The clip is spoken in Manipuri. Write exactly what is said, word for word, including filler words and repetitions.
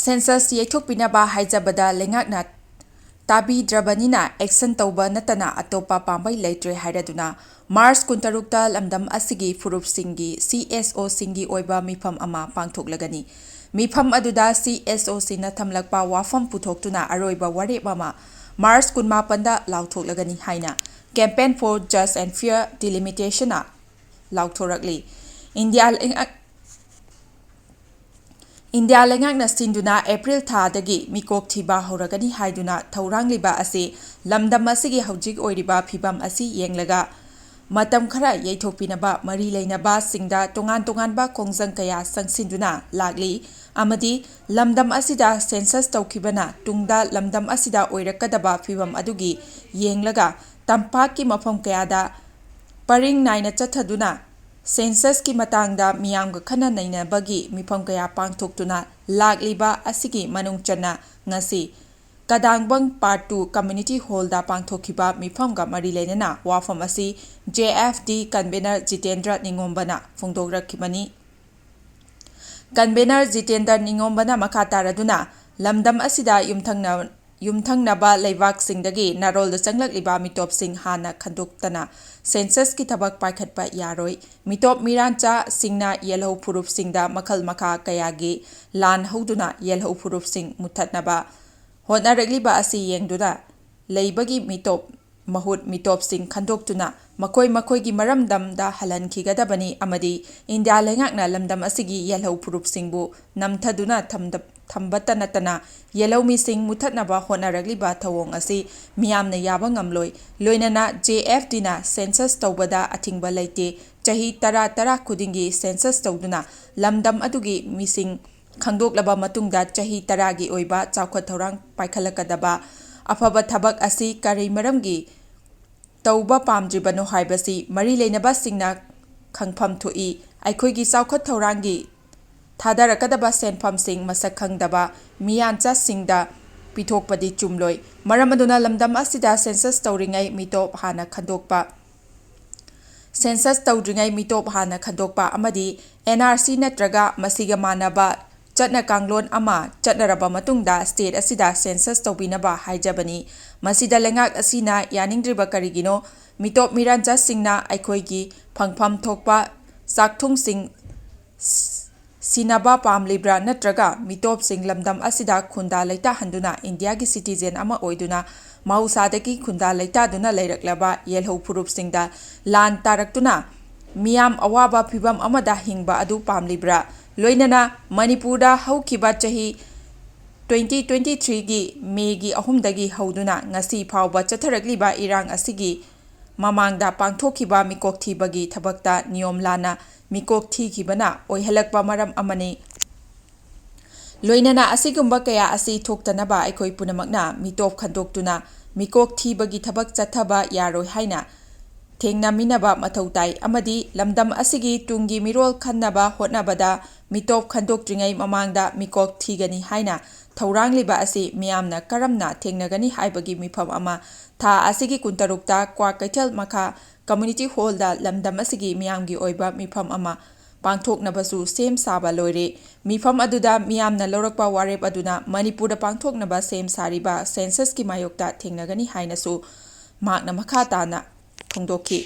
census ꯌꯩꯊꯣꯛꯄꯤꯅꯕ ꯍꯥꯏꯖꯕꯗ ꯂꯩꯉꯥꯛꯅ ꯇꯥꯕꯤꯗ꯭ꯔꯕꯅꯤꯅ action ꯇꯧꯕ ꯅꯠꯇꯅ ꯑꯇꯣꯞꯄ ꯄꯥꯝꯕꯩ ꯂꯩꯇ꯭ꯔꯦ ꯍꯥꯏꯔꯗꯨꯅ March ꯀꯨꯟꯇꯔꯨꯛꯇ ꯂꯝꯗꯝ ꯑꯁꯤꯒꯤ ꯐꯨꯔꯨꯞꯁꯤꯡꯒꯤ C S O ꯁꯤꯡꯒꯤ ꯑꯣꯏꯕ ꯃꯤꯐꯝ ꯑꯃ ꯄꯥꯡꯊꯣꯛꯂꯒꯅꯤ꯫ ꯃꯤꯐꯝ ꯑꯗꯨꯗ C S O ꯁꯤꯡꯅ ꯊꯝꯂꯛꯄ ꯋꯥꯐꯝ ꯄꯨꯊꯣꯛꯇꯨꯅ ꯑꯔꯣꯏꯕ ꯋꯥꯔꯦꯞ ꯑꯃ March ꯀꯨꯟꯃꯥꯄꯟꯗ ꯂꯥꯎꯊꯣꯛꯂꯒꯅꯤ ꯍꯥꯏꯅ Campaign for Just and Fair Delimitation ꯂꯥꯎꯊꯣꯔꯛꯂꯤ꯫ ꯏꯟꯗꯤꯌꯥ ꯂꯩꯉꯥꯛ ꯏꯟꯗꯤꯌꯥ ꯂꯩꯉꯥꯛꯅ ꯁꯤꯟꯗꯨꯅ April ꯊꯥꯗꯒꯤ ꯃꯤꯀꯣꯛ ꯊꯤꯕ ꯍꯧꯔꯒꯅꯤ ꯍꯥꯏꯗꯨꯅ ꯊꯧꯔꯥꯡꯂꯤꯕ ꯑꯁꯤ ꯂꯝꯗꯝ ꯑꯁꯤꯒꯤ ꯍꯧꯖꯤꯛ ꯑꯣꯏꯔꯤꯕ ꯐꯤꯕꯝ ꯑꯁꯤ ꯌꯦꯡꯂꯒ ꯃꯇꯝ ꯈꯔ ꯌꯩꯊꯣꯛꯄꯤꯅꯕ ꯃꯔꯤ ꯂꯩꯅꯕꯁꯤꯡꯗ ꯇꯣꯉꯥꯟ ꯇꯣꯉꯥꯟꯕ ꯈꯣꯡꯖꯪ ꯀꯌꯥ ꯆꯪꯁꯤꯟꯗꯨꯅ ꯂꯥꯛꯂꯤ ꯑꯃꯗꯤ ꯂꯝꯗꯝ ꯑꯁꯤꯗ census ꯇꯧꯈꯤꯕꯅ ꯇꯨꯡꯗ ꯂꯝꯗꯝ ꯑꯁꯤꯗ ꯑꯣꯏꯔꯛꯀꯗꯕ ꯐꯤꯕꯝ ꯑꯗꯨꯒꯤ ꯌꯦꯡꯂꯒ ꯇꯝꯄꯥꯛꯀꯤ ꯃꯐꯝ ꯀꯌꯥꯗ ꯄꯔꯤꯡ ꯅꯥꯏꯅ ꯆꯠꯊꯗꯨꯅ census ꯀꯤ ꯃꯇꯥꯡꯗ ꯃꯤꯌꯥꯝꯒ ꯈꯟꯅ ꯅꯩꯅꯕꯒꯤ ꯃꯤꯐꯝ ꯀꯌꯥ ꯄꯥꯡꯊꯣꯛꯇꯨꯅ ꯂꯥꯛꯂꯤꯕ ꯑꯁꯤꯒꯤ ꯃꯅꯨꯡ ꯆꯟꯅ ꯉꯁꯤ ꯀꯗꯥꯡꯕꯪ Part two Community Hall ꯗ ꯄꯥꯡꯊꯣꯛꯈꯤꯕ ꯃꯤꯐꯝꯒ ꯃꯔꯤ ꯂꯩꯅꯅ ꯋꯥꯐꯝ ꯑꯁꯤ J F D convener Jitendra ꯅꯤꯉꯣꯝꯕꯅ ꯐꯣꯡꯗꯣꯛꯂꯛꯈꯤꯕꯅꯤ꯫ Convener Jitendra ꯅꯤꯉꯣꯝꯕꯅ ꯃꯈꯥ ꯇꯥꯔꯗꯨꯅ ꯂꯝꯗꯝ ꯑꯁꯤꯗ ꯌꯨꯝꯊꯪꯅ ꯌꯨꯝꯊꯪꯅꯕ ꯂꯩꯕꯥꯛꯁꯤꯡꯗꯒꯤ ꯅꯥꯔꯣꯜꯗ ꯆꯪꯂꯛꯂꯤꯕ ꯃꯤꯇꯣꯞꯁꯤꯡ ꯍꯥꯟꯅ ꯈꯟꯗꯣꯛꯇꯅ census ꯀꯤ ꯊꯕꯛ ꯄꯥꯏꯈꯠꯄ ꯌꯥꯔꯣꯏ꯫ ꯃꯤꯇꯣꯞ ꯃꯤꯔꯥꯟꯆꯥꯁꯤꯡꯅ ꯌꯦꯜꯍꯧ ꯐꯨꯔꯨꯞꯁꯤꯡꯗ ꯃꯈꯜ ꯃꯈꯥ ꯀꯌꯥꯒꯤ ꯂꯥꯟ ꯍꯧꯗꯨꯅ ꯌꯦꯜꯍꯧ ꯐꯨꯔꯨꯞꯁꯤꯡ ꯃꯨꯊꯠꯅꯕ ꯍꯣꯠꯅꯔꯛꯂꯤꯕ ꯑꯁꯤ ꯌꯦꯡꯗꯨꯅ ꯂꯩꯕꯒꯤ ꯃꯤꯇꯣꯞ ꯃꯍꯨꯠ ꯃꯤꯇꯣꯞꯁꯤꯡ ꯈꯟꯗꯣꯛꯇꯨꯅ ꯃꯈꯣꯏ ꯃꯈꯣꯏꯒꯤ ꯃꯔꯝꯗꯝꯗ ꯍꯜꯍꯟꯈꯤꯒꯗꯕꯅꯤ ꯑꯃꯗꯤ ꯏꯟꯗꯤꯌꯥ ꯂꯩꯉꯥꯛꯅ ꯂꯝꯗꯝ ꯑꯁꯤꯒꯤ ꯌꯦꯜꯍꯧ ꯐꯨꯔꯨꯞꯁꯤꯡꯕꯨ ꯅꯝꯊꯗꯨꯅ ꯊꯝꯗ-, ꯊꯝꯕꯇ ꯅꯠꯇꯅ ꯌꯦꯜꯍꯧ ꯃꯤꯁꯤꯡ ꯃꯨꯊꯠꯅꯕ ꯍꯣꯠꯅꯔꯛꯂꯤꯕ ꯊꯧꯑꯣꯡ ꯑꯁꯤ ꯃꯤꯌꯥꯝꯅ ꯌꯥꯕ ꯉꯝꯂꯣꯏ꯫ ꯂꯣꯏꯅꯅ J F D ꯅ census ꯇꯧꯕꯗ ꯑꯊꯤꯡꯕ ꯂꯩꯇꯦ꯫ ꯆꯍꯤ ꯇꯔꯥ ꯇꯔꯥ ꯈꯨꯗꯤꯡꯒꯤ census ꯇꯧꯗꯨꯅ ꯂꯝꯗꯝ ꯑꯗꯨꯒꯤ ꯃꯤꯁꯤꯡ ꯈꯪꯗꯣꯛꯂꯕ ꯃꯇꯨꯡꯗ ꯆꯍꯤ ꯇꯔꯥꯒꯤ ꯑꯣꯏꯕ ꯆꯥꯎꯈꯠ ꯊꯧꯔꯥꯡ ꯄꯥꯏꯈꯠꯂꯛꯀꯗꯕ ꯑꯐꯕ ꯊꯕꯛ ꯑꯁꯤ ꯀꯔꯤ ꯃꯔꯝꯒꯤ ꯇꯧꯕ ꯄꯥꯝꯗ꯭ꯔꯤꯕꯅꯣ ꯍꯥꯏꯕꯁꯤ ꯃꯔꯤ ꯂꯩꯅꯕꯁꯤꯡꯅ ꯈꯪꯐꯝ ꯊꯣꯛꯏ꯫ ꯑꯩꯈꯣꯏꯒꯤ ꯆꯥꯎꯈꯠ ꯊꯧꯔꯥꯡꯒꯤ ꯊꯥꯗꯔꯛꯀꯗꯕ ꯁꯦꯟꯐꯝꯁꯤꯡ ꯃꯁꯛ ꯈꯪꯗꯕ ꯃꯤꯌꯥꯟꯆꯥꯁꯤꯡꯗ ꯄꯤꯊꯣꯛꯄꯗꯤ ꯆꯨꯝꯂꯣꯏ꯫ ꯃꯔꯝ ꯑꯗꯨꯅ ꯂꯝꯗꯝ ꯑꯁꯤꯗ census ꯇꯧꯔꯤꯉꯩ ꯃꯤꯇꯣꯞ ꯍꯥꯟꯅ ꯈꯟꯗꯣꯛꯄ, census ꯇꯧꯗ꯭ꯔꯤꯉꯩ ꯃꯤꯇꯣꯞ ꯍꯥꯟꯅ ꯈꯟꯗꯣꯛꯄ ꯑꯃꯗꯤ N R C ꯅꯠꯇ꯭ꯔꯒ ꯃꯁꯤꯒ ꯃꯥꯟꯅꯕ ꯆꯠꯅ ꯀꯥꯡꯂꯣꯟ ꯑꯃ ꯆꯠꯅꯔꯕ ꯃꯇꯨꯡꯗ state ꯑꯁꯤꯗ census ꯇꯧꯕꯤꯅꯕ ꯍꯥꯏꯖꯕꯅꯤ꯫ ꯃꯁꯤꯗ ꯂꯩꯉꯥꯛ ꯑꯁꯤꯅ ꯌꯥꯅꯤꯡꯗ꯭ꯔꯤꯕ ꯀꯔꯤꯒꯤꯅꯣ? ꯃꯤꯇꯣꯞ ꯃꯤꯔꯥꯟꯆꯥꯁꯤꯡꯅ ꯑꯩꯈꯣꯏꯒꯤ ꯐꯪꯐꯝ ꯊꯣꯛꯄ ꯆꯥꯛꯊꯨꯡꯁꯤꯡ ꯁꯤꯟꯅꯕ ꯄꯥꯝꯂꯤꯕ꯭ꯔꯥ, ꯅꯠꯇ꯭ꯔꯒ ꯃꯤꯇꯣꯞꯁꯤꯡ ꯂꯝꯗꯝ ꯑꯁꯤꯗ ꯈꯨꯟꯗꯥ ꯂꯩꯇꯥꯍꯟꯗꯨꯅ ꯏꯟꯗꯤꯌꯥꯒꯤ citizen ꯑꯃ ꯑꯣꯏꯗꯨꯅ ꯃꯍꯧꯁꯥꯗꯒꯤ ꯈꯨꯟꯗꯥ ꯂꯩꯇꯥꯗꯨꯅ ꯂꯩꯔꯛꯂꯕ ꯌꯦꯜꯍꯧ ꯐꯨꯔꯨꯞꯁꯤꯡꯗ ꯂꯥꯟ ꯇꯥꯔꯛꯇꯨꯅ ꯃꯤꯌꯥꯝ ꯑꯋꯥꯕ ꯐꯤꯚꯝ ꯑꯃꯗ ꯍꯤꯡꯕ ꯑꯗꯨ ꯄꯥꯝꯂꯤꯕ꯭ꯔꯥ? ꯂꯣꯏꯅꯅ ꯃꯅꯤꯄꯨꯔꯗ ꯍꯧꯈꯤꯕ ꯆꯍꯤ twenty twenty threeꯒꯤ Mayꯒꯤ ꯑꯍꯨꯝꯗꯒꯤ ꯍꯧꯗꯨꯅ ꯉꯁꯤ ꯐꯥꯎꯕ ꯆꯠꯊꯔꯛꯂꯤꯕ ꯏꯔꯥꯡ ꯑꯁꯤꯒꯤ ꯃꯃꯥꯡꯗ ꯄꯥꯡꯊꯣꯛꯈꯤꯕ ꯃꯤꯀꯣꯛ ꯊꯤꯕꯒꯤ ꯊꯕꯛꯇ ꯅꯤꯌꯣꯝ ꯂꯥꯟꯅ ꯃꯤꯀꯣꯛ ꯊꯤꯈꯤꯕꯅ ꯑꯣꯏꯍꯜꯂꯛꯄ ꯃꯔꯝ ꯑꯃꯅꯤ꯫ ꯂꯣꯏꯅꯅ ꯑꯁꯤꯒꯨꯝꯕ ꯀꯌꯥ ꯑꯁꯤ ꯊꯣꯛꯇꯅꯕ ꯑꯩꯈꯣꯏ ꯄꯨꯝꯅꯃꯛꯅ ꯃꯤꯇꯣꯞ ꯈꯟꯗꯣꯛꯇꯨꯅ ꯃꯤꯀꯣꯛ ꯊꯤꯕꯒꯤ ꯊꯕꯛ ꯆꯠꯊꯕ ꯌꯥꯔꯣꯏ ꯍꯥꯏꯅ ꯊꯦꯡꯅꯃꯤꯟꯅꯕ ꯃꯊꯧ ꯇꯥꯏ, ꯑꯃꯗꯤ ꯂꯝꯗꯝ ꯑꯁꯤꯒꯤ ꯇꯨꯡꯒꯤ ꯃꯤꯔꯣꯜ ꯈꯟꯅꯕ ꯍꯣꯠꯅꯕꯗ ꯃꯤꯇꯣꯞ ꯈꯟꯗꯣꯛꯇ꯭ꯔꯤꯉꯩ ꯃꯃꯥꯡꯗ ꯃꯤꯀꯣꯛ ꯊꯤꯒꯅꯤ ꯍꯥꯏꯅ ꯊꯧꯔꯥꯡꯂꯤꯕ ꯑꯁꯤ ꯃꯤꯌꯥꯝꯅ ꯀꯔꯝꯅ ꯊꯦꯡꯅꯒꯅꯤ ꯍꯥꯏꯕꯒꯤ ꯃꯤꯐꯝ ꯑꯃ ꯊꯥ ꯑꯁꯤꯒꯤ ꯀꯨꯟꯇꯔꯨꯛꯇ ꯀ꯭ꯋꯥꯀꯩꯊꯦꯜ ꯃꯈꯥ community hallꯗ ꯂꯝꯗꯝ ꯑꯁꯤꯒꯤ ꯃꯤꯌꯥꯝꯒꯤ ꯑꯣꯏꯕ ꯃꯤꯐꯝ ꯑꯃ ꯄꯥꯡꯊꯣꯛꯅꯕꯁꯨ ꯁꯦꯝ ꯁꯥꯕ ꯂꯣꯏꯔꯦ꯫ ꯃꯤꯐꯝ ꯑꯗꯨꯗ ꯃꯤꯌꯥꯝꯅ ꯂꯧꯔꯛꯄ ꯋꯥꯔꯦꯞ ꯑꯗꯨꯅ ꯃꯅꯤꯄꯨꯔꯗ ꯄꯥꯡꯊꯣꯛꯅꯕ ꯁꯦꯝ ꯁꯥꯔꯤꯕ censusꯀꯤ ꯃꯥꯌꯣꯛꯇ ꯊꯦꯡꯅꯒꯅꯤ ꯍꯥꯏꯅꯁꯨ ꯃꯍꯥꯛꯅ ꯃꯈꯥ ꯇꯥꯅ ꯐꯣꯡꯗꯣꯛꯈꯤ꯫